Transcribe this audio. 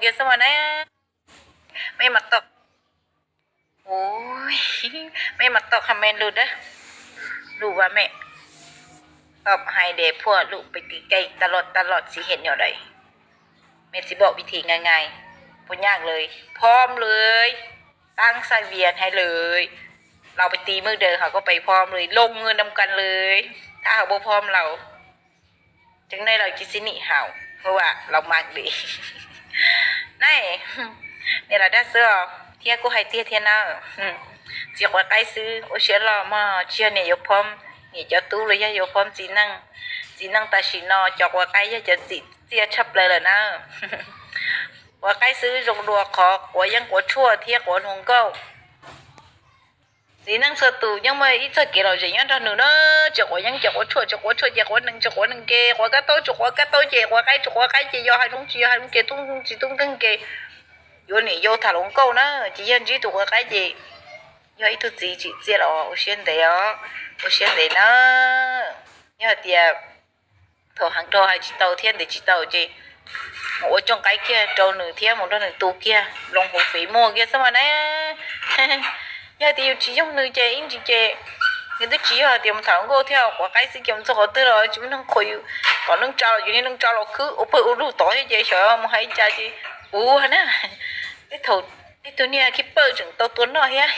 Kiag xwb mas na. Mej mas tau, mej mas tau comment lug dab, lug vas mej tau hais des phuaj lub pem tim kênh ta loj ta loj txiv hem nyom dais, mej txiv npaum vim thi ngai ngai, puas nyaj lawm, phom lawm, tab xaj vias hais lawm, los pem tim mej daws ho koj pem phom lawm, loo nws nam kas lawm, thab hauv puas phom lawm. Tseem nej laus cia xib nim haus, hwj vam laus mas li. Nai, niam laus dab xwb os, thiab kuj hais tiag thiab na. Txiv quav qaib xwb ua siab loj mog, tsis yog niam yuav phom, niam cov tub los yog yuav phom txiv neej. Txiv neej tam sim no cov quav qaib yog cov txim txiaj tshaj plaws lawm na. Quav qaib xwb zoo dua qhov quav yeeb quav tshuaj thiab quav hluas nkauj. Txiv neej txhua tus yeej muaj ib txoj kev lom zem nyob nrog nws na. Tsis quav yeeb ces quav tshuaj, tsis quav tshuaj ces quav nees, tsis quav nees ces quav kab taub, tsis quav kab taub ces quav qaib, tsis quav qaib ces yog hais zoo tsis yog hais zoo ces tub tsis tub nkeeg ces yuav niam yau tham hluas nkauj na. Ces yog ntsib tus quav qaib ces yog ib tug txiv tsim txiaj los ua siab ntev os, ua siab ntev na. Yog hais tias thaum heev dhau hais tsis tau thiab ntev tsis tau ces mus ua cooj qaib kiag rau nws thiab mus nrog nws tu kiag loo hauv fev muag kiag xwb mas na. Yog tias yus tsis yoog nws ces ib ntsis ces nws twb tsis yog tias mus tham hluas nkauj thiab quav qaib xwb ces mus txog qhov twg los tsis muaj neeg qhuas yus, tom neej tsa los yus niag neej tsa los khwb ua pawg ua lug tod thiab ces xyov mus hais cas ces ua na. Tej thaum tej tug niag khib pawj tseem tau tua noj thiab.